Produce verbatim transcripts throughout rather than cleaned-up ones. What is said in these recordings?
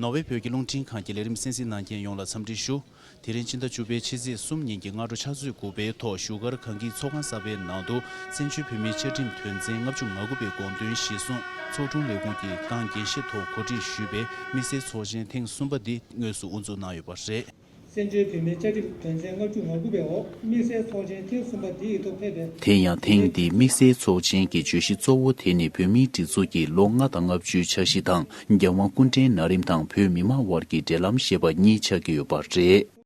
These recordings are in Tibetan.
ནོར་ཝེ་བོད་ཀྱི་རླུང་འཕྲིན་ཁང་གི་ལས་རིམ་གསན་གཟིགས་གནང་མཁན་ཡོངས་ལ་འཚམས་འདྲི་ཞུ། དེ་རིང་ཕྱི་ཟླ་བཅུ་པའི་ཕྱི་ཚེས་གསུམ་ཉིན་གྱི་སྔ་དྲོ་ཕྱག་ཚོད་དགུ་པའི་ཐོག་བཞུགས་སྒར་གངས་སྐྱིད་ཚོགས་ཁང་གསར་པའི་ནང་དུ་བཙན་བྱོལ་བོད་མིའི་བཅའ་ཁྲིམས་དོན་ཚན་ལྔ་བཅུ་ང་དགུ་པའི་དགོངས་དོན་གཞིར་བཟུང་ཚོགས་དྲུང་ལས་ཁུངས་ཀྱིས་གང་དགེ་བཤེས་ཐོག་གོ་སྒྲིག་ཞུས་པའི་དམིགས་བསལ་ཚོགས་ཆེན་ཐེངས་གསུམ་པ་འདི་དངོས་སུ་དབུ་འཛུགས་གནང་ཡོད་པ་རེད། བཙན་བྱོལ་བོད་མིའི་བཅའ་ཁྲིམས་དོན་ཚན་ལྔ་བཅུ་ང་དགུ་པའི་འོག་དམིགས་བསལ་ཚོགས་ཆེན་ཐེངས་གསུམ་པ་འདི་ཡི་ཐོག་ཕེབས་པའི། དེ་ཡང་ཐེངས་འདིའི་དམིགས་བསལ་ཚོགས་ཆེན་གྱི་བརྗོད་གཞི་གཙོ་བོ་དེ་ནི་བོད་མིའི་སྒྲིག་འཛུགས་ཀྱི་ལོ་ལྔ་དང་ལྔ་བཅུའི་འཆར་གཞི་དང་རྒྱལ་དབང་སྐུ་ཕྲེང་ན་རིམ་དང་བོད་མི་མང་དབར་གྱི་འབྲེལ་ལམ་ཞེས་པ་གཉིས་ཆགས་ཀྱི་ཡོད་པ་རེད།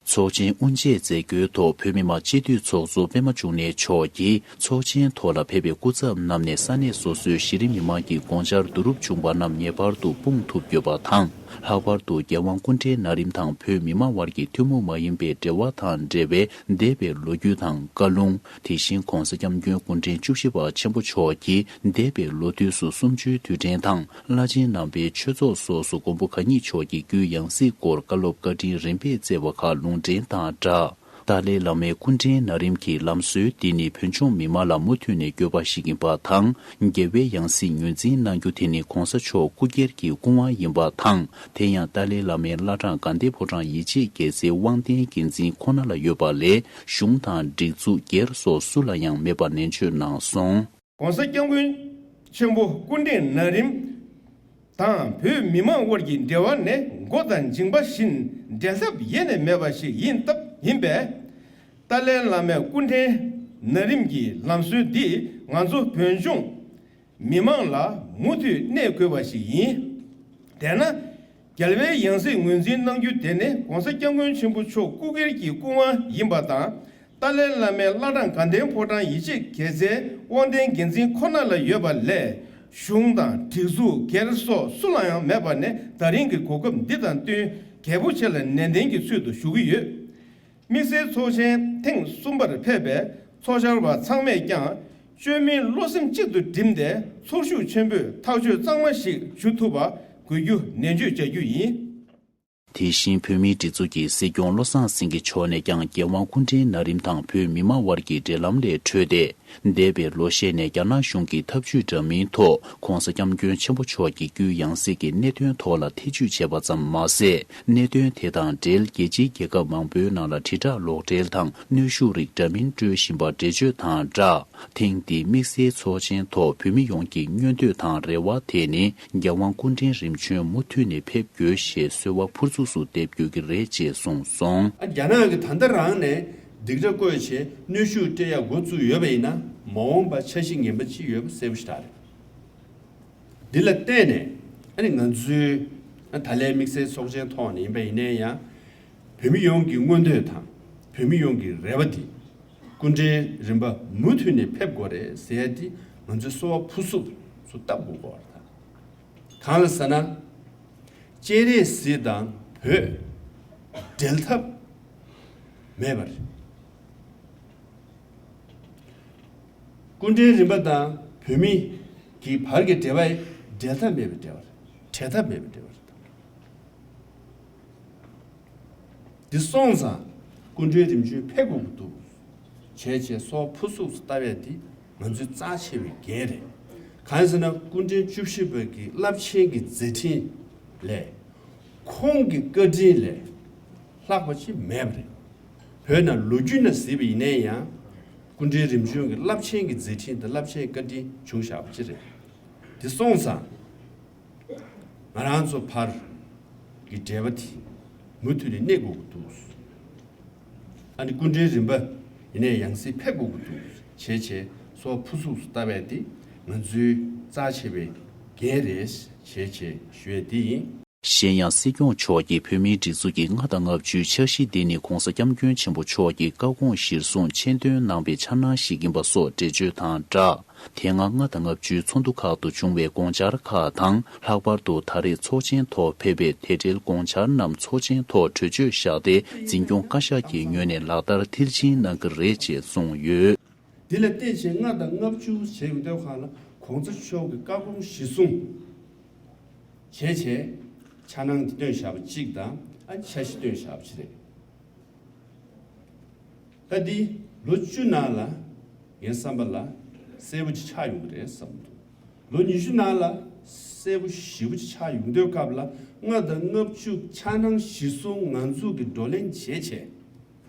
ཚོགས་ཆེན་དབུ་འབྱེད་མཛད་སྒོའི་ཐོག་བོད་མི་མང་སྤྱི་འཐུས་ཚོགས་གཙོ་པད་མ་འབྱུང་གནས་མཆོག་གིས་ཚོགས་ཆེན་ཐོག་ལ་ཕེབས་པའི་སྐུ་ཚབ་རྣམས་ནས་ས་གནས་སོ་སོའི་གཞི་རིམ་མི་མང་གི་དགོངས་འཆར་བསྡུ་རུབ་བྱུང་པ་རྣམས་ངེས་པར་དུ་སྤུངས་ཐུབ་དགོས་པ་དང་། ལྷག་པར་དུ་རྒྱལ་དབང་སྐུ་ཕྲེང་ན་རིམ་དང་བོད་མི་མང་དབར་གྱི་ཐུན་མོང་མ་ཡིན་པའི་འབྲེལ་བ་དང་འབྲེལ་བའི་འདས་པའི་ལོ་རྒྱུས་དང་བཀའ་ལུང་། དེ་བཞིན་༧གོང་ས་༧སྐྱབས་མགོན་སྐུ་ཕྲེང་བཅུ་བཞི་པ་ཆེན་པོ་མཆོག་གིས་འདས་པའི་ལོ་དུས་སུ་གསུམ་བཅུའི་དུས་དྲན་དང་བླ་ཆེན་རྣམ་པའི་ཆོས་ཚོགས་སོགས་སུ་མགོན་པོ་གང་ཉིད་མཆོག་གི་རྒྱུད་ཡང་སྲིད་སྐོར་བཀའ་སློབ་བཀའ་དྲིན་རིམ་པས་སྩལ་བ་ཁག་ལུང་འདྲེན་དང་སྦྲགས། ཏཱ་ལའི་བླ་མའི་སྐུ་ཕྲེང་ན་རིམ་གྱི་ལམ་སྲོལ་འདི་ནི་བོད་ལྗོངས་མི་མང་ལ་མུ་མཐུད་ནས་བསྐྱོད་པ་ཞིག་ཡིན་པ་དང་། རྒྱལ་བའི་ཡང་སྲིད་ངོས་འཛིན་གནང་རྒྱུ་དེ་ནི་༧གོང་ས་མཆོག་སྐུ་སྒེར་གྱི་སྐུ་དབང་ཡིན་པ་དང་། དེ་ཡང་ཏཱ་ལའི་བླ་མའི་བླ་བྲང་དགའ་ལྡན་ཕོ་བྲང་ཡིད་ཆེས་རྒྱལ་མཚན་དབང་ལྡན་བརྒྱུད་འཛིན་ཁོ་ན་ལ་ཡོད་པ་ལས་གཞུང་དང་སྒྲིག་འཛུགས་སྒེར་སོགས་སུ་ལ་ཡང་མེད་པ་ནན་བརྗོད་གནང་སོང་། ༸གོང་ས་༸སྐྱབས་མགོན་ཆེན་པོ་སྐུ་ཕྲེང་ན་རིམ་དང་བོད་མི་མང་དབར་གྱི་འབྲེལ་བ་ནི་མགོ་དང་མཇིང་པ་བཞིན་འབྲལ་ཐབས་ཡེ་ནས་མེད་པ་ཞིག་ཡིན་སྟབས་ཡིན་པས། ཏཱ་ལའི་བླ་མའི་སྐུ་ཕྲེང་ན་རིམ་གྱི་ལམ་སྲོལ་འདིས་ང་ཚོ་བོད་ལྗོངས་མི་མང་ལ་མུ་མཐུད་གནས་དགོས་པ་ཞིག་ཡིན། དེས་ན། རྒྱལ་བའི་ཡང་སྲིད་ངོས་འཛིན་གནང་རྒྱུ་དེ་ནི་༸གོང་ས་༸སྐྱབས་མགོན་ཆེན་པོ་མཆོག་སྐུ་སྒེར་གྱི་སྐུ་དབང་ཡིན་པ་དང་། ཏཱ་ལའི་བླ་མའི་བླ་བྲང་དགའ་ལྡན་ཕོ་བྲང་ཡིད་ཆེས་རྒྱལ་མཚན་དབང་ལྡན་རྒྱལ་མཚན་ཁོ་ན་ལ་ཡོད་པ་ལས་གཞུང་དང་སྒྲིག་འཛུགས་སྒེར་སོགས་སུ་ལའང་མེད་པ་ནི་ད་རིང་གི་གོ་སྐབས་འདི་དང་བསྟུན་གལ་པོ་ཆེ་ལ་ནན་ཏན་གྱི་ཚུལ་དུ་ཞུ་གི་ཡོད། དམིགས་བསལ་ཚོགས་ཆེན་ཐེངས་གསུམ་པར་ཕེབས་པའི་ཚོགས་བཅར་བ་ཚང་མས་ཀྱང་བཅོས་མིན་བློ་སེམས་གཅིག་ཏུ་བསྒྲིམས་ཏེ་ཚོར་ཤུགས་ཆེན་པོས་ཐག་གཅོད་གཙང་མ་ཞིག་ཞུ་ཐུབ་པ་དགོས་རྒྱུ་ནན་བརྗོད་བྱ་རྒྱུ་ཡིན། དེ་བཞིན་བོད་མིའི་སྒྲིག་འཛུགས་ཀྱི་སྲིད་སྐྱོང་བློ་བཟང་སེང་གེ་མཆོག་ནས་ཀྱང་རྒྱལ་དབང་སྐུ་ཕྲེང་ན་རིམ་དང་བོད་མི་མང་དབར་གྱི་འབྲེལ་ལམ་ལས་འཕྲོས་ཏེ། འདས་པའི་ལོ་ཤས་ནས་རྒྱ་ནག་གཞུང་གི་ཐབས་ཇུས་འདྲ་མིན་ཐོག་༸གོང་ས་༸སྐྱབས་མགོན་ཆེན་པོ་མཆོག་གི་རྒྱུད་ཡང་སྲིད་ཀྱི་གནད་དོན་ཐོག་ལ་ཐེ་ཇུས་བྱས་པ་ཙམ་མ་ཟད། གནད་དོན་དེ་དང་འབྲེལ་རྒྱལ་སྤྱིའི་རྒྱལ་ཁབ་མང་པོའི་ནང་ལ་དྲིལ་བསྒྲགས་ལོག་འགྲེལ་དང་གནོན་ཤུགས་རིགས་འདྲ་མིན་སྤྲོད་བཞིན་པ་འགྲེལ་བརྗོད་དང་སྦྲགས། ཐེངས་འདིའི་དམིགས་བསལ་ཚོགས་ཆེན་ཐོག་བོད་མི་ཡོངས་ཀྱི་མངོན་འདོད་དང་རེ་བ་དེ་ནི་རྒྱལ་དབང་སྐུ་ཕྲེང་རིམ་བྱོན་མུ་མཐུད་ནས་ཕེབས་དགོས་ཞེས་གསོལ་བ་ཕུར་ཚུགས་སུ་འདེབས་དགོས་ཀྱི་རེད་ཅེས་གསུངས་སོང་། ཨ། རྒྱ་ནག་གིས་ད་ལྟ་རང་ནས་སྡིགས་ར་བསྐོས་བྱས་གནོན་ཤུགས་སྤྲད་ཡ་འགོ་བཙུགས་ཡོད་པ་ཡིན་ན། མ་འོངས་པ་འཆར་གཞི་ངན་པ་ཅིག་ཡོད་པ་གསལ་པོ་ཞེ་དྲག་རེད། འདི་ལ་བརྟེན་ནས་ཨ་ནི་ང་ཚོའི་ཨ་ད་ལན་དམིགས་བསལ་ཚོགས་ཆེན་ཐོག་ནས་ཡིན་པ་ཡིན་ན་ཡང་། བོད་མི་ཡོངས་ཀྱི་མངོན་འདོད་དང་བོད་མི་ཡོངས་ཀྱི་རེ་བ་འདི། སྐུ་ཕྲེང་རིམ་པ་མུ་མཐུད་ནས་ཕེབས་དགོས་རེད་ཟེར་ཡ་འདི་ང་ཚོས་གསོལ་བ་ཕུར་ཚུགས་སུ་བཏབ་དགོས་པ་རེད། གང་ལ་ཟེར་ན། སྤྱན་རས་གཟིགས་དང་བོད་འབྲལ་ཐབས་མེད་པ་རེད། སྐུ་ཕྲེང་རིམ་པ་དང་བོད་མི་གི་བར་གྱི་འབྲེལ་བ་འབྲལ་ཐབས་མེད་པའི་འབྲེལ་བ་རེད། བྲལ་ཐབས་མེད་པའི་འབྲེལ་བ་རེད། འདི་སོང་ཙང་སྐུ་ཕྲེང་རིམ་བྱོན་ཕེབས་དགོས་ཀྱི་འདུག་བྱས་བྱས་གསོལ་བ་ཕུར་ཚུགས་སུ་བཏབ་ཡས་འདི་ང་ཚོའི་རྩ་ཆེ་བའི་འགན་རེད། གང་ཡིན་ཟེར་ན་སྐུ་ཕྲེང་བཅུ་བཞི་པ་གི་རླབས་ཆེན་གྱི་མཛད་འཕྲིན་ལས། ཁོང་གི་བཀའ་དྲིན་ལས་ལྷག་པ་ཅིག་མེད་པ་རེད། བོད་ནང་ལོ་རྒྱུས་ནང་གཟིགས་པ་ཡིན་ན་ཡང་། སྐུ་ཕྲེང་རིམ་བྱོན་གྱི་རླབས་ཆེན་གྱི་མཛད་འཕྲིན་དང་རླབས་ཆེན་བཀའ་དྲིན་བྱུང་བཞག་པ་ཅིག་རེད། འདི་སོང་ཙང་། ང་རང་ཚོ་བར་གྱི་འབྲེལ་བ་དེ་མུ་མཐུད་ནས་གནས་དགོས་ཀྱི་འདུག་ཨ་ནི་སྐུ་ཕྲེང་རིམ་པ་ཡིན་ནའི་ཡང་སྲིད་ཕེབས་དགོས་ཀྱི་འདུག་བྱས་བྱས་གསོལ་བ་ཕུར་ཚུགས་སུ་བཏབ་པ་དེ་ང་ཚོའི་རྩ་ཆེ་བའི་འགན་རེད་བྱས་བྱས་ཞུ་ཡས་འདི་ཡིན། གཞན་ཡང་སྲིད་སྐྱོང་མཆོག་གིས་བོད་མིའི་སྒྲིག་འཛུགས་ཀྱི་ལྔ་དང་ལྔ་བཅུའི་འཆར་གཞི་འདི་ནི་༸གོང་ས་༸སྐྱབས་མགོན་ཆེན་པོ་མཆོག་གི་བཀའ་དགོངས་གཞིར་བཟུང་ཆེད་འདོན་གནང་བའི་འཆར་སྣང་ཞིག་ཡིན་པ་སོགས་འགྲེལ་བརྗོད་དང་སྦྲགས། དེ་སྔ་ལྔ་དང་ལྔ་བཅུའི་ཚོགས་འདུ་ཁག་ཏུ་བྱུང་བའི་དགོངས་འཆར་ཁག་དང་། ལྷག་པར་དུ་ད་རེས་ཚོགས་ཆེན་ཐོག་ཕེབས་པའི་དེ་འབྲེལ་དགོངས་འཆར་རྣམས་ཚོགས་ཆེན་ཐོག་གྲོས་ཆོད་བཞག་སྟེ། འཛིན་སྐྱོང་བཀའ་ཤག་གི་ངོས་ནས་ལག་བསྟར་མཐིལ་ཕྱིན་གནང་གི་རེད་ཅེས་གསུངས་ཡོད། འདི་ལ་བརྟེན་བྱས་ལྔ་དང་ལྔ་བཅུ་བྱེད་ཡོང་དུས་སྒང་ལ་༸གོང་ས་མཆོག་གི་བཀའ་དགོངས་གཞིར་བཟུང་བྱས་བྱས་འཆར་སྣང་འདི་བཏོན་བཞག་པ་གཅིག་དང་། ཨ། འཆར་གཞི་བཏོན་བཞག་པ་གཅིག་རེད། ད་འདི་ལོ་བཅུ་ནང་ལ་ངའི་བསམ་པ་ལ་གསལ་པོ་ཅིག་ཆགས་ཡོང་གི་རེད་བསམ་འདུག་ལོ་ཉི་ཤུ་ནང་ལ་ གསལ་པོ་ཞེ་པོ་ཅིག་ཆགས་ཡོང་དུས་སྐབས་ལ། ལྔ་དང་ལྔ་བཅུ་འཆར་སྣང་གཞིར་བཟུང་ང་ཚོ་གིས་བགྲོ་གླེང་བྱས་བྱས།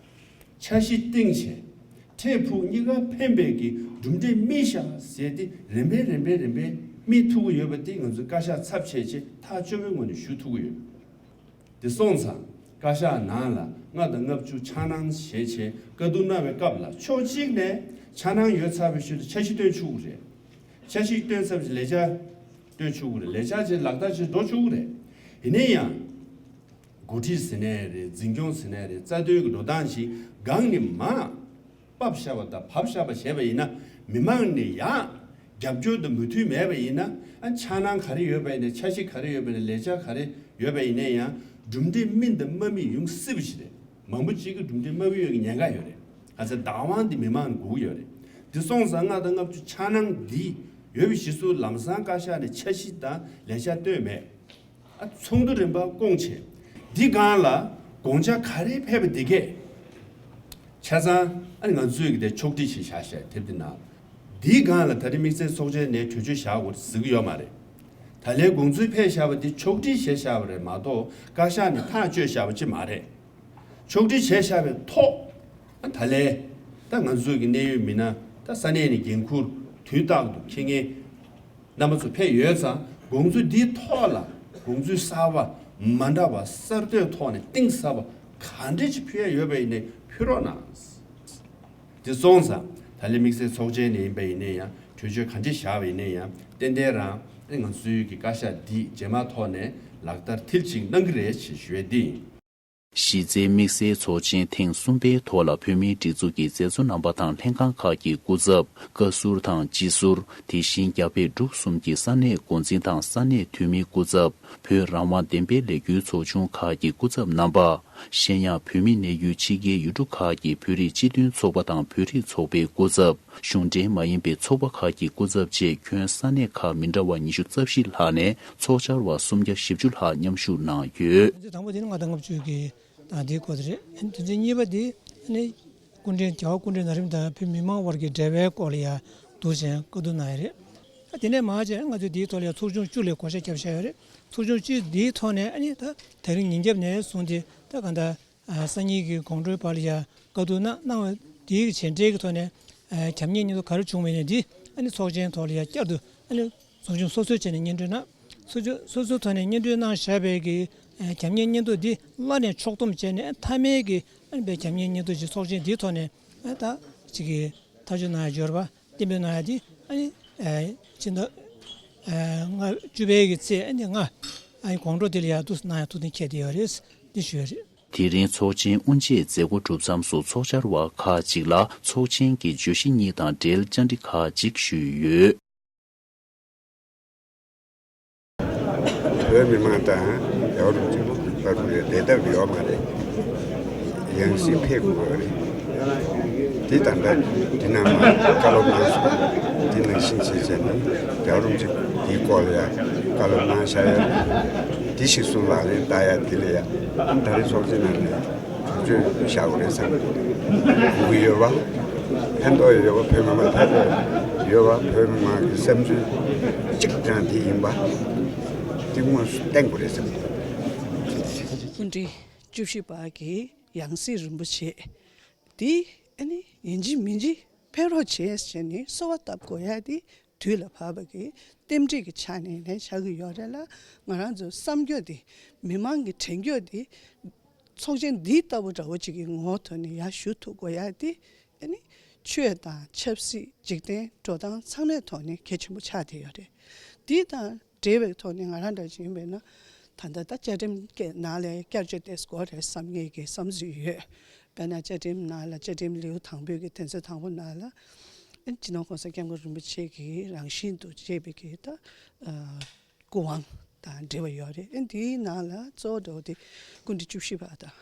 འཆར་གཞི་བཏིང་བྱས། འཕྲལ་ཕུགས་གཉིས་ཀ་ཕན་པའི་གི་གྲུབ་འབྲས་སྨིན་ཤག་ཟེར་ཏེ། རིམ་པས་རིམ་པས་རིམ་པས་སྨིན་ཐུབ་ཀྱི་ཡོད་པ་དེ་ང་ཚོས་བཀའ་ཤག་ཚབ་བྱས་བྱས་ཐག་ཆོད་པོའི་ངོས་ནས་ཞུ་ཐུབ་ཀྱི་ཡོད། དེ་སོང་ཙང་བཀའ་ཤག་ནང་ལ་ལྔ་དང་ལྔ་བཅུ་འཆར་སྣང་བྱས་བྱས་བཀའ་བསྡུར་གནང་བའི་སྐབས་ལ། ཕྱོགས་གཅིག་ནས་འཆར་སྣང་ཡོད་ཚར་བའི་ཤུལ་དུ་འཆར་གཞི་བཏོན་ཆོག་གི་རེད། འཆར་གཞི་བཏོན་ཚར་བའི་ལས་འཆར་བཏོན་ཆོག་གི་རེད། ལས་འཆར་ཅིག་ལག་བསྟར་བྱེད་འགྲོ་ཆོག་གི་རེད། ཡིན་ན་ཡང་། འགོ་ཁྲིད་ཟེར་ནའི་རེད། འཛིན་སྐྱོང་ཟེར་ནའི་རེད། རྩ་དོན་གྱི་འགྲོ་སྟངས་ཤིག་སྒང་ནས་མར་ཕབ་བཞག་པ་དང་བབས་བཞག་པ་བྱས་པ་ཡིན་ན། མི་མང་ནས་ཡང་རྒྱབ་སྐྱོར་དང་མོས་མཐུན་མེད་པ་ཡིན་ན། ཨ། འཆར་སྣང་ག་རེ་ཡོད་པ་ཡིན་ན། འཆར་གཞི་ག་རེ་ཡོད་པ་ཡིན་ན། ལས་འཆར་ག་རེ་ཡོད་པ་ཡིན་ན་ཡང་། གྲུབ་འབྲས་སྨིན་དང་མ་སྨིན་ཡོང་སྲིད་པ་ཞིག་རེད། མང་པོ་ཅིག་གི་གྲུབ་འབྲས་མ་སྨིན་ཡོང་གི་ཉེན་ཁ་ཡོད་རེད། ག་ཚོད་བདག་དབང་དེ་མི་མང་ནས་དགོས་ཀྱི་ཡོད་རེད། དེ་སོང་ཙང་ལྔ་དང་ལྔ་བཅུ་འཆར་སྣང་འདི་ཡོད་པའི་གཞི་བཟུང་ལམ་སང་བཀའ་ཤག་ནས་འཆར་གཞི་དང་ལས་འཆར་བཏོན་མེད། ཨ། ཚོགས་འདུ་རིམ་པ་བསྐོང་བྱས། འདི་སྒང་ལ་དགོངས་འཆར་ག་རེ་ཕེབས་པ་འདི་གས། ཆ་ཚང་ཨ་ནི་ང་ཚོས་ཀྱི་དེ་ཕྱོགས་སྒྲིག་བྱས་བཞག་བཞག་དེབ་འདི་ནང་། འདིའི་སྒང་ལ་ད་རེས་དམིགས་བསལ་ཚོགས་ཆེན་ནས་གྲོས་ཆོད་བཞག་དགོས་ཟེར་གྱི་ཡོད་མ་རེད། ད་ལན་དགོངས་ཚུལ་ཕེབས་བཞག་པ་འདི་ཕྱོགས་སྒྲིག་བྱས་བཞག་པ་རེད་མ་གཏོགས། བཀའ་ཤག་ནས་ཐག་གཅོད་བཞག་པ་ཅིག་མ་རེད། ཕྱོགས་སྒྲིག་བྱས་བཞག་པའི་ཐོག་ཨ། ད་ལན་ད་ང་ཚོས་ཀྱི་གནད་ཡོད་མི་སྣ་ད་ས་གནས་ནས་འགན་འཁུར་དུས་རྟག་ཏུ་འཁྱེར་མཁན་རྣམ་པ་ཚོ་ཕེབས་ཡོད་ཙང་། དགོངས་ཚུལ་འདིའི་ཐོག་ལ་དགོངས་ཚུལ་གསར་པ་མ་འདྲ་བ་གསར་གཏོད་ཐོག་ནས་གཏིང་ཟབ་པ་ག་འདྲ་ཅིག་ཕུལ་ཡ་ཡོད་པ་ཡིན་ནའི་ཕུལ་རོགས་གནང་། དེ་སོང་ཙང་ད་ལན་དམིགས་བསལ་ཚོགས་ཆེན་ནས་ཡིན་པ་ཡིན་ནའི་ཡང་། གྲོས་ཆོད་ག་འདྲ་བཞག་པ་ཡིན་ནའི་ཡང་། ཏན་ཏན་རང་ང་ཚོའི་གི་བཀའ་ཤག་འདིས་རྗེས་མ་ཐོག་ནས་ལག་བསྟར་མཐིལ་གཅིག་གནང་གི་རེད་ཅེས་ཞུ་ཡས་འདི་ཡིན། གཞི་རྩའི་དམིགས་བསལ་ཚོགས་ཆེན་ཐེངས་གསུམ་པའི་ཐོག་ལ། བོད་མིའི་སྒྲིག་འཛུགས་ཀྱི་མཛད་གཙོ་རྣམ་པ་དང་། ལྷན་ཁང་ཁག་གི་སྐུ་ཚབ། བཀའ་ཟུར་དང་སྤྱི་ཟུར། དེ་བཞིན་རྒྱ་བལ་འབྲུག་གསུམ་གྱི་ས་གནས་འགོ་འཛིན་དང་ས་གནས་འཐུས་མིའི་སྐུ་ཚབ། བོད་རང་དབང་བདེན་པའི་ལས་འགུལ་ཚོགས་ཆུང་ཁག་གི་སྐུ་ཚབ་རྣམ་པ། གཞན་ཡང་། བོད་མི་གནས་ཡུལ་ཕྱི་རྒྱལ་ཡུལ་གྲུ་ཁག་གི་བོད་རིགས་སྤྱི་མཐུན་ཚོགས་པ་དང་བོད་རིགས་ཚོགས་པའི་སྐུ་ཚབ། གཞུང་འབྲེལ་མ་ཡིན་པའི་ཚོགས་པ་ཁག་གི་སྐུ་ཚབ་བཅས། ཁྱོན་ས་གནས་ཁག་མི་འདྲ་བ་ཉི་ཤུ་རྩ་བཞི་ལྷག་ནས་ཚོགས་བཅར་བ་སུམ་བརྒྱ་བཞི་བཅུ་ལྷག་མཉམ་ཞུགས་གནང་ཡོད། དང་པོ་དེ་ནི་ལྔ་དང་ལྔ་བཅུ་གི་དང་དེའི་སྐོར་དེ་རེད། དེ་ཚོ་གཉིས་པ་དེ་ནི་སྐུ་ཕྲེང་རྒྱལ་བ་སྐུ་ཕྲེང་ན་རིམ་དང་བོད་མི་མང་དབར་གྱི་འབྲེལ་བའི་སྐོར་ལ་ཡང་བསྡུར་ཅིང་བཀའ་བསྡུར་གནང་ཡ་རེད། དེ་ནས་མར་བྱས་ང་ཚོས་དེའི་ཐོག་ལ་ཡང་ཚོགས་ཆུང་བཅུ་ལ་བགོ་བཤའ་བརྒྱབ་བཞག་ཡོད་རེད། ཚོགས་ཆུང་བཅུ་དེའི་ཐོག་ནས་ཨ་ནི་ད་དེ་རིང་ཉིན་རྒྱབ་ནས་བཟུང་སྟེ་ད་གང་ལྟར་སང་ཉིན་གྱི་དགོང་དྲོའི་བར་ལ་ཡང་བཀའ་བསྡུར་གནང་གནང་བ་དེའི་བྱས་འབྲས་ཀྱི་ཐོག་ནས་རྒྱབ་གཉེར་སྙན་ཐོ་ག་རེ་བྱུང་བ་ཡིན་ནའི་འདི་ཨ་ནི་ཚོགས་ཆེན་ཐོག་ལ་ཡང་བསྐྱར་དུ་ཨ་ནི་ཚོགས་ཆུང་སོ་སོས་བྱས་ནས་སྙན་སྒྲོན་གནང་། ཚོགས་ཆུང་སོ་སོའི་ཐོག་ནས་སྙན་སྒྲོན་གནང་བཞག་པའི་གི་རྒྱབ་གཉེར་སྙན་ཐོ་འདི་སླར་ནས་ཕྱོགས་བསྡོམས་བྱས་ནས་མཐའ་མའི་གི་ཨ་ནི་རྒྱབ་གཉེར་སྙན་ཐོ་ཅིག་ཚོགས་ཆེན་འདིའི་ཐོག་ནས་ཨ་ད་ཅིག་གི་ཐག་གཅོད་གནང་ཡ་འབྱོར་བ། གཏན་འབེབས་གནང་ཡ་དེ་ཨ་ནི་ཕྱི་ཟླ་ལྔ་བཅུ་པའི་གི་ཚེས་ཨ་ནི་ལྔ་ཨ་ནི་དགོང་དྲོ་དེ་ལ་ཡ་འདུག་གནང་ཡ་ཐུགས་གཏན་འཁེལ་བསྡད་ཡོད་རེད། འདི་ཞུ་ཡ་རེད། དེ་རིང་ཚོགས་ཆེན་དབུ་འབྱེད་མཛད་སྒོ་གྲུབ་མཚམས་སུ་ཚོགས་བཅར་བ་ཁག་ཅིག་ལ་ཚོགས་ཆེན་གྱི་བརྗོད་གཞི་གཉིས་དང་འབྲེལ་བཅར་འདྲི་ཁག་ཅིག་ཞུས་ཡོད། བོད་མི་མང་དང་རྒྱལ་བ་རིན་པོ་ཆེ་བར་དུ་ལས་སྟབས་ཡོད་མ་རེད། ཡང་སྲིད་ཕེབས་དགོས་པ་རེད། དེ་ད་ལྟ་འདི་ནང་མ་བཀའ་སློབ་གནང་སོང་། འདི་ནང་བཞིན་བྱས་བྱས་ནས་རྒྱལ་བ་རིན་པོ་ཆེ་འདིའི་སྐོར་ལ་ཡང་བཀའ་སློབ་གནང་བཞག་ཡོད་རེད། འདི་གཞིར་བཟུང་ལག་ལེན་བསྟར་ཡ་འདི་ལ་ཡང་ད་རེས་ཚོགས་ཆེན་ནང་ནས་གྲོས་ཆོད་བཞག་དགོས་རེད་བསམ་གྱི་ཡོད་པ། ཕན་ཐོགས་ཡོད་པ། བོད་མི་མང་ཕན་ཐོགས་ཡོད་པ། བོད་མི་མང་གི་བསམ་ཚུལ་གཅིག་རྐྱང་དེ་ཡིན་པ་དེ་དངོས་སུ་བསྟན་དགོས་རེད་བསམ་གྱི་ཡོད། སྐུ་ཕྲེང་བཅུ་བཞི་པ་གི་ཡང་སྲིད་རིན་པོ་ཆེ་དེ་ཨ་ནི་ཡིན་གཅིག་མིན་གཅིག་ཕེབས་རོགས་བྱེད་ཟེར་ནས་གསོལ་བ་བཏབ་དགོས་ཡ་དེ་དུས་ལ་བབ་པ་གི་རྟེན་འབྲེལ་གྱི་ཆ་ནས་ནས་ཆགས་ཀྱི་ཡོད་རེད་ལ། ང་རང་ཚོའི་བསམ་སྐྱོ་དེ་མི་མང་གི་དྲན་སྐྱོ་དེ་ཚོགས་ཆེན་འདི་ལྟ་བུ་འདྲ་བོ་ཅིག་གི་ངོ་བོ་ཐོག་ནས་ཡར་ཞུ་ཐུབ་དགོས་ཡ་དེ་ཨ་ནི་ཆོས་དང་ཆབ་སྲིད་འཇིག་རྟེན་འགྲོ་སྟངས་ཚང་མའི་ཐོག་ནས་གལ་ཆེན་པོ་ཆགས་བསྡད་ཡོད་རེད། འདི་དང་འབྲེལ་བའི་ཐོག་ནས་ང་རང་འདྲ་ཅིག་ཡིན་པས་ན། ད་ལྟ་ད་བཅའ་ཁྲིམས་ཀྱི་ནང་ལ་བསྐྱར་བཅོས་ཏོག་ཙམ་དགོས་རེད་བསམ་ངེས་ཀྱི་བསམ་ཚུལ་ཡོད། དཔེར་ན་བཅའ་ཁྲིམས་ནང་ལ་བཅའ་ཁྲིམས་ལེའུ་དང་པོའི་གི་དོན་ཚན་དང་པོ་ནང་ལ་སྤྱི་ནོར་༸གོང་ས་༸སྐྱབས་མགོན་རིན་པོ་ཆེ་གི་རང་བཞིན་དུ་བྱས་པའི་གི་ད་སྐུ་དབང་དང་འབྲེལ་བ་ཡོད་རེད། ཨ་འདིའི་ནང་ལ་གཙོ་བོ་འདྲ་བོ་དེ་སྐུ་ཕྲེང་བཅུ་བཞི་པ་དང་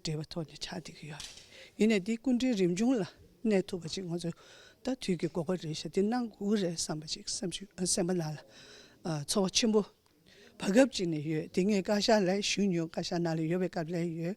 འབྲེལ་བ་ཐོག་ནས་ཆགས་བསྡད་ཀྱི་ཡོད་རེད། ཡིན་ནའི་འདི་སྐུ་ཕྲེང་རིམ་བྱུང་ལ་གནས་ཐུབ་པ་ཅིག་ང་ཚོ་ད་དུས་ཀྱི་དགོས་པ་རེད་ཤག་འདི་གནང་དགོས་རེད་བསམ་པ་ཅིག་སེམས་ཤུགས་སེམས་པ་ནང་ལ་ཚོར་བ་ཆེན་པོ་བར་སྐབས་ཅིག་ནས་ཡོད། དེ་ངས་བཀའ་ཤག་ལ་ཞུས་མྱོང་། བཀའ་ཤག་ནང་ལ་ཡོད་པའི་སྐབས་ལ་ཡོད།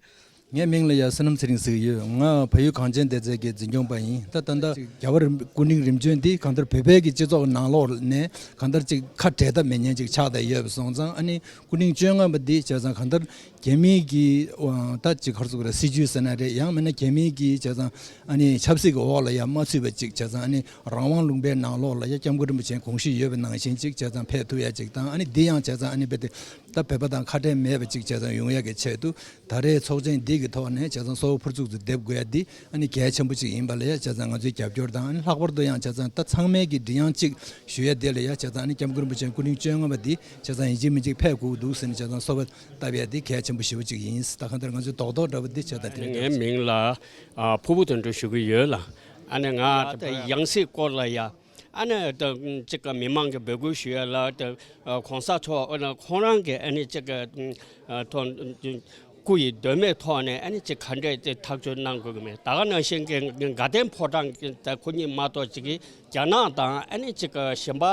ངའི་མིང་ལ་ཡ་བསོད་ནམས་ཚེ་རིང་ཟེར་གྱི་ཡོད། ང་བལ་ཡུལ་གངས་ཅན་བདེ་རྩའི་གི་འཛིན་སྐྱོང་པ་ཡིན། ད་ད་ལྟ་རྒྱལ་བ་རིན་སྐུ་ཕྲེང་རིམ་བྱོན་འདི་གང་ལྟར་བོད་པའི་གི་སྤྱི་ཚོགས་ནང་ལོགས་ནས་གང་ལྟར་ཅིག་ཁ་བྲལ་ཐབས་མེད་མཁན་ཅིག་ཆགས་བསྡད་ཡོད་པ་སོང་ཙང་། ཨ་ནི་སྐུ་ཕྲེང་བཅོ་ལྔ་པ་འདི་བྱས་ཙང་གང་ལྟར་རྒྱ་མིའི་གི་ད་ཅིག་ག་རེ་ཟེར་དགོས་རེད། སྲིད་བྱུས་ཟེར་ན་རེད། ཡང་མིན་ན་རྒྱ་མིའི་གི་བྱས་ཙང་ཨ་ནི་ཆབ་སྲིད་ཀྱི་འོག་ལ་ཡང་མ་ཚུད་པ་ཅིག་བྱས་ཙང་། ཨ་ནི་རང་དབང་ལུང་པའི་ནང་ལོགས་ལ་ཡ་སྐྱབས་མགོན་རིན་པོ་ཆེའི་དགོངས་གཞི་ཡོད་པ་ནང་བཞིན་ཅིག་བྱས་ཙང་ཕེབས་ཐུབ་ཡ་ཅིག་དང་། ཨ་ནི་འདི་ཡང་བྱས་ཙང་ཨ་ནི་རྦད་དེ་ད་བོད་པ་དང་ཁ་བྲལ་མེད་པ་ཅིག་བྱས་ཙང་ཡོང་ཡ་གི་ཆེད་དུ། ད་རེས་ཚོགས་ཆེན་འདི་གི་ཐོག་ནས་བྱས་ཙང་གསོལ་བ་ཕུར་ཚུགས་སུ་འདེབས་དགོས་ཡ་འདི་ཨ་ནི་གལ་ཆེན་པོ་ཅིག་ཡིན་པ་ལ་ཡ་བྱས་ཙང་ང་ཚོའི་རྒྱབ་སྐྱོར་དང་། ཨ་ནི་ལྷག་པར་དུ་ཡང་བྱས་ཙང་ད་ཚང་མས་ཀྱི་མགྲིན་དབྱངས་གཅིག་ཞུ་ཡ་དེ་ལ་ཡ་བྱས་ཙང་ཨ་ནི་སྐྱབས་མགོན་རིན་པོ་ཆེ་སྐུ་ཕྲེང་བཅོ་ལྔ་པ་འདི་བྱས་ཙང་ཡིན་གཅིག་མིན་གཅིག་ཕེབས་དགོས་འདུག་ཟེར་ནས་བྱས་ཙང་གསོལ་བ་བཏབ་ཡ་འདི་གལ་ཆེན་པོ་ཞེ་པོ་ཅིག་ཡིན། ད་གང་ལྟར་ང་ཚོའི་རྡོག་རྡོག་འདྲ་པོ་འདི་བྱས་ཙང་དེ་ངའི་མིང་ལ་ཨ་ཕུར་བུ་དོན་གྲུབ་ཞུ་གི་ཡོད་ལ། ཨ་ནི་ང་ད་ཡང་སྲིད་སྐོར་ལ་ཡ། ཨ་ནི་ད་ཅིག་མི་མང་གི་འབོད་སྐུལ་ཞུ་ཡ་ལ་ད་གོང་ས་མཆོག་ཨ་ནི་ཁོང་རང་གི་ཨ་ནི་ཅིག་ཐོག་སྐུ་ཡི་འདོད་མོས་ཐོག་ནས་ཨ་ནི་ཅིག་ག་འདྲས་ཅིག་ཐག་གཅོད་གནང་དགོས་ཀྱི་མེད། ད་ག་ནང་བཞིན་གྱི་དགའ་ལྡན་ཕོ་བྲང་གི་ད་ཁོ་གཉིས་མ་གཏོགས་ཅིག་གི་རྒྱ་ནག་དང་ཨ་ནི་ཅིག་གཞན་པ་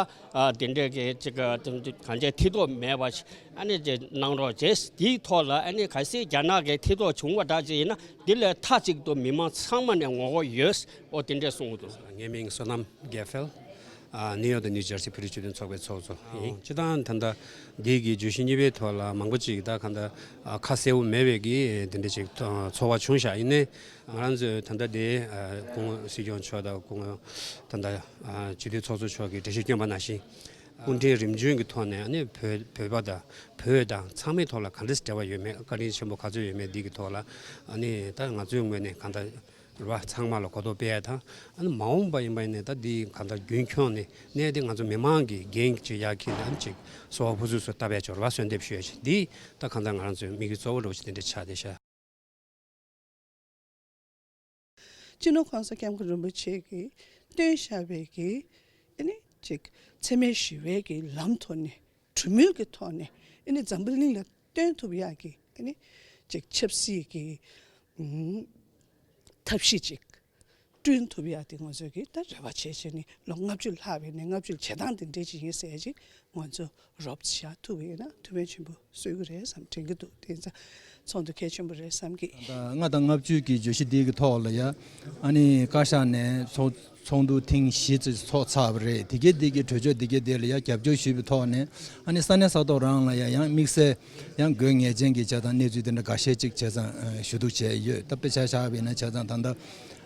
དེ་འདྲས་ཀྱི་ཅིག་གང་ཅི་མཐིལ་རྟོགས་མེད་པ་ཞིག་ཨ་ནི་ཅིག་གནང་རོགས་བྱས། དེའི་ཐོག་ལ་ཨ་ནི་གལ་སྲིད་རྒྱ་ནག་གི་མཐིལ་རྟོགས་བྱུང་བ་འདྲ་ཅིག་ཡིན་ན་འདི་ལས་མཐའ་གཅིག་ཏུ་མི་མང་ཚང་མ་ནས་ངོ་རྒོལ་ཡོད། ཨོ་དེ་འདྲས་གསུང་གི་འདུག་ངའི་མིང་བསོད་ནམས་དགེ་འཕེལ། ཨ་ནིའུ་ཡོག་དང་ནིའུ་ཇར་སི་བོད་རིགས་སྤྱི་མཐུན་ཚོགས་པའི་ཚོགས་གཙོ་ཡིན། སྤྱི་བཏང་ད་ལྟ་འདི་གི་བརྗོད་གཞི་གཉིས་པའི་ཐོག་ལ་མང་པོ་ཅིག་ད་གང་ལྟར་ཨ་ཁ་གསལ་བོ་མེད་པའི་གི་དེ་འདྲ་ཅིག་ཚོར་བ་བྱུང་ཤག་ཡིན་ནའི་ང་རང་ཚོས་ད་ལྟ་དེ་ཨ་སྐུ་ངོ་སྲིད་སྐྱོང་མཆོག་དང་སྐུ་ངོ་ད་ལྟ་ཨ་སྤྱི་འཐུས་ཚོགས་གཙོ་མཆོག་གིས་འགྲེལ་བཤད་བསྐྱོན་པ་ནང་བཞིན། སྐུ་ཕྲེང་རིམ་བྱོན་གྱི་ཐོག་ནས་ཨ་ནི་བོད་བོད་པ་དང་བོད་དང་ཚང་མའི་ཐོག་ལ་ག་འདྲས་འབྲེལ་བ་ཡོད་མེད། བཀའ་དྲིན་ཆེན་པོ་ག་ཚོད་ཡོད་མེད་འདི་གི་ཐོག་ལ་ཨ་ནི་ད་ང་ཚོའི་ངོས་ནས་གང་ལྟར་རེད་བ། ཚང་མ་ལ་གོ་རྟོགས་སྤེལ་ཡ་དང་། ཨ་ནི་མ་འོངས་པ་ཡིན་པ་ཡིན་ནའི་ད་འདི་གང་ལྟར་རྒྱུན་འཁྱོངས་ནས་གནས་དེ་ང་ཚོ་མི་མང་གི་འགན་ཅིག་ཡར་འཁྱེར་ནས་ཨ་ནི་ཅིག་གསོལ་བ་ཕུར་ཚུགས་སུ་བཏབ་ཡ་ཅིག་རེད་བ། གསོལ་འདེབས་ཞུ་ཡ་ཅིག་འདི་ད་གང་ལྟར་ང་རང་ཚོའི་དམིགས་ཡུལ་གཙོ་བོ་འདྲ་བོ་ཅིག་དེ་འདྲ་ཆགས་བསྡད་ཤག་སྤྱི་ནོར་༸གོང་ས་༸སྐྱབས་མགོན་རིན་པོ་ཆེ་གིས་བཏོན་བཞག་པའི་གི་ཨ་ནི་ཅིག་འཚེ་མེད་ཞི་བའི་གི་ལམ་ཐོག་ནས་གྲོས་མོལ་གྱི་ཐོག་ནས་ཨ་ནི་འཛམ་བུ་གླིང་ལ་སྟོན་ཐུབ་ཡག་གི་ཨ་ནི་ཅིག་ཆབ་སྲིད་ཀྱི་ཨུམ་ཐབས་ཤེས་ཅིག་བསྐྲུན་ཐུབ་ཡག་དེ་ང་ཚོས་ཀྱི་ད་རེ་བ་བྱས་བྱས་ནས་ལོ་ལྔ་བཅུ་ལྷག་པའི་ནས་ལྔ་བཅུ་བྱེད་སྟངས་དེ་འདྲས་ཅིག་ཡིན་ཟེར་ཅིག་ང་ཚོ་རོབ་བཞག་ཐུབ་པ་ཡིན་ན་ཐུགས་ཕན་ཆེན་པོ་གསོས་ཀྱི་རེད་བསམ་དྲན་གྱི་འདུག་དེ་ཚོ་ཚོགས་འདུ་གལ་ཆེན་པོ་རེད་བསམ་གྱི། ལྔ་དང་ལྔ་བཅུ་གི་བརྗོད་གཞི་འདི་གི་ཐོག་ལ་ཡ་ཨ་ནི་བཀའ་ཤག་ནས་ཚོགས་ཚོགས་འདུ་ཐེངས་བཞི་ཙམ་ཚོགས་ཚར་བ་རེད། དེ་གའི་འདི་གི་གྲོས་ཆོད་འདི་གའི་འདི་ལ་ཡ་རྒྱབ་སྐྱོར་ཞུས་པའི་ཐོག་ནས་ཨ་ནི་ས་གནས་ས་ཐོག་རང་ལ་ཡ་ཡང་དམིགས་བསལ་ཡང་དགོས་ངེས་ཅན་གྱི་བྱས་ཙང་གནས་ཚུལ་དེ་འདྲ་འགའ་ཤས་ཅིག་བྱས་ཙང་ཞུ་གཏུག་བྱས་ཡོད། ད་དཔེ་ཆ་བཞག་པ་ཡིན་ན་བྱས་ཙང་ད་ལྟ་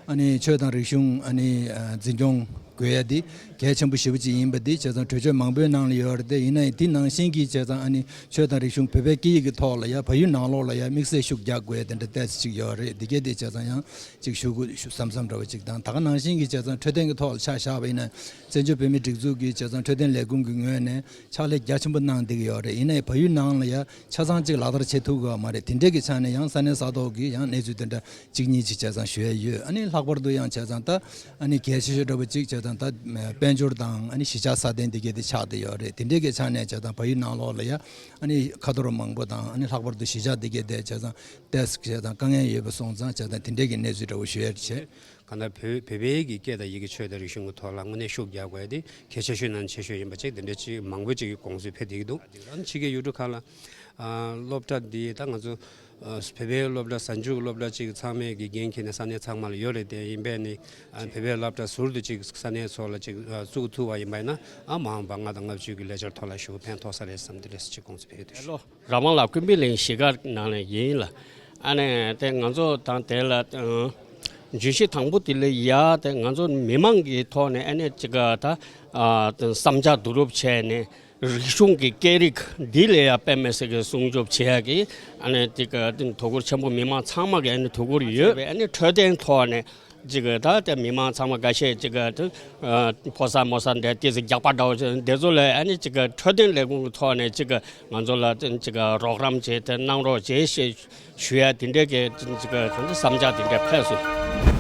ཨ་ནི་ཆོས་དང་རིག་གཞུང་ཨ་ནི་འཛིན་སྐྱོང་དགོས་ཡ་འདི་གལ་ཆེན་པོ་ཞེ་པོ་ཅིག་ཡིན་པ་འདི་བྱས་ཙང་གྲོས་ཆོད་མང་པོའི་ནང་ལ་ཡོད་རེད་དེ། ཡིན་ན་ཡང་འདི་ནང་བཞིན་གྱི་བྱས་ཙང་ཨ་ནི་ཆོས་དང་རིག་གཞུང་བོད་པའི་སྐད་ཡིག་གི་ཐོག་ལ་ཡ་བལ་ཡུལ་ནང་ལོགས་ལ་ཡ་དམིགས་བསལ་ཤུགས་རྒྱག་དགོས་ཡ་དེ་འདྲ་ཏོག་ཙམ་ཅིག་ཡོད་རེད། འདི་གའི་འདི་བྱས་ཙང་ཡང་ཅིག་ཞུ་དགོས་ཞུ་བསམ་བསམ་འདྲ་བ་ཅིག་དང་། ད་ག་ནང་བཞིན་གྱི་བྱས་ཙང་འཕྲོད་བསྟེན་གྱི་ཐོག་ལ་ཆ་བཞག་པ་ཡིན་ན་བཙན་བྱོལ་བོད་མིའི་སྒྲིག་འཛུགས་ཀྱི་བྱས་ཙང་འཕྲོད་བསྟེན་ལས་ཁུངས་ཀྱི་ངོས་ནས་ཕྱག་ལས་རྒྱ་ཆེན་པོ་གནང་བསྡད་ཀྱི་ཡོད་རེད། ཡིན་ནའི་བལ་ཡུལ་ནང་ལ་ཡ་ཆ་ཚང་གཅིག་ལག་བསྟར་བྱེད་ཐུབ་ཀྱི་ཡོད་མ་རེད། དེ་འདྲས་ཀྱི་ཆ་ནས་ཡང་ས་གནས་ས་ཐོག་གི་ཡང་གནས་ཚུལ་དེ་འདྲ་གཅིག་གཉིས་ཅིག་བྱས་ཙང་ཞུ་ཡ་ཡོད། ཨ་ནི་ལྷག་པར་དུ་ཡང་བྱས་ཙང་ད་ཨ་ནི་གལ་ཆེ་ཤོས་འདྲ་བོ་གཅིག་བྱས་ཙང་ད་དཔལ་འབྱོར་དང་ཨ་ནི་གཞིས་ཆགས་སྲ་བརྟན་དེ་གས་དེ་ཆགས་བསྡད་ཡོད་རེད། དེ་འདྲས་ཀྱི་ཆ་ནས་བྱས་ཙང་བལ་ཡུལ་ནང་ལོགས་ལ་ཡ་ཨ་ནི་ཁ་ཐོར་མང་པོ་དང་ཨ་ནི་ལྷག་པར་དུ་གཞིས་ཆགས་དེ་གས་དེ་བྱས་ཙང་ཏོག་ཙམ་བྱས་ཙང་དཀའ་ངལ་ཡོད་པ་སོང་ཙང་བྱས་ཙང་དེ་འདྲས་ཀྱི་གནས་ཚུལ་འདྲ་བོ་ཞུ་ཡ་བྱས། གང་ལྟར་བོད་བོད་པའི་གི་སྐད་དང་ཡི་གེ་ཆོས་དང་རིག་གཞུང་གི་ཐོག་ལ་དངོས་གནས་ཤུགས་རྒྱག་དགོས་ཡ་དེ་གལ་ཆེ་ཤོས་ནང་ཆེ་ཤོས་ཡིན་པ་ཅིག་དེ་འདྲ་ཅིག་མང་པོ་ཅིག་གི་དགོངས་ཚུལ་ཕེབས་བསྡད་ཀྱི་འདུག་ཨ་ནི་ཕྱི་རྒྱལ་ཡུལ་གྲུ་ཁག་ལ་ཨ་སློབ་གྲྭ་འདི་ད་ང་ཚོ་ཨ་བོད་པའི་སློབ་གྲྭ་གཟའ་མཇུག་སློབ་གྲྭ་ཅིག་ཚང་མས་གི་འགན་འཁྱེར་ནས་ས་གནས་ཚང་མ་ལ་ཡོད་རེད་དེ། ཡིན་པས་ནི་ཨ་བོད་པའི་སློབ་གྲྭ་ཟུར་དུ་ཅིག་ས་གནས་ཚོ་ལ་ཅིག་ཨ་བཙུགས་ཐུབ་པ་ཡིན་པ་ཡིན་ན་ཨ་མ་འོངས་པ་ལྔ་དང་ལྔ་བཅུ་གི་ལས་འཆར་ཐོག་ལ་ཞུ་ཕན་ཐོགས་ས་རེད་བསམ་དེ་འདྲ་ཅིག་དགོངས་ཚུལ་ཕེབས་ཀྱི་འདུག་ར་མ་ལ་ཀུན་པི་ལིང་གཞིས་ཀ་ནང་ནས་ཡིན་ལ། ཨ་ནི་དེ་ང་ཚོ་དང་དེ་ལ་ཨ་བརྗོད་གཞི་དང་པོ་དེ་ལ་ཡ་དེ་ང་ཚོ་མི་མང་གི་ཐོག་ནས་ཨ་ནི་ཅིག་ད་ཨ་བསམ་འཆར་བསྡུ་རུབ་བྱས་ནས་རིག་གཞུང་གི་སྐད་རིགས་འདི་ལ་ཡ་དཔེ་མི་སྲིད་ཀྱི་སྲུང་སྐྱོབ་བྱེད་ཡ་གི་ཨ་ནི་ཅིག་དོ་ཁུར་ཆེན་པོ་མི་མང་ཚང་མ་གི་ཨ་ནི་དོ་ཁུར་ཡོད་པས། ཨ་ནི་འཕྲོད་བསྟེན་ཐོག་ནས། ཅིག་ད་ལྟ་མི་མང་ཚང་མ་འགའ་ཤས་ཅིག་ཕོ་གསར་མོ་གསར་འདྲ་ཏོག་ཙམ་རྒྱགས་པ་འདྲ་བོ་འདི་ཚོ་ལ་ཨ་ནི་ཅིག་འཕྲོད་བསྟེན་ལས་ཁུངས་ཀྱི་ཐོག་ནས་ཅིག་ང་ཚོ་ལ་ཅིག་རོགས་རམ་བྱེད་དེ་གནང་རོགས་བྱེད་ཞེས་ཞུ་ཡ་དེ་འདྲའི་གི་ཅིག་གང་ཅི་བསམ་འཆར་དེ་འདྲ་ཕེབས་སོང་།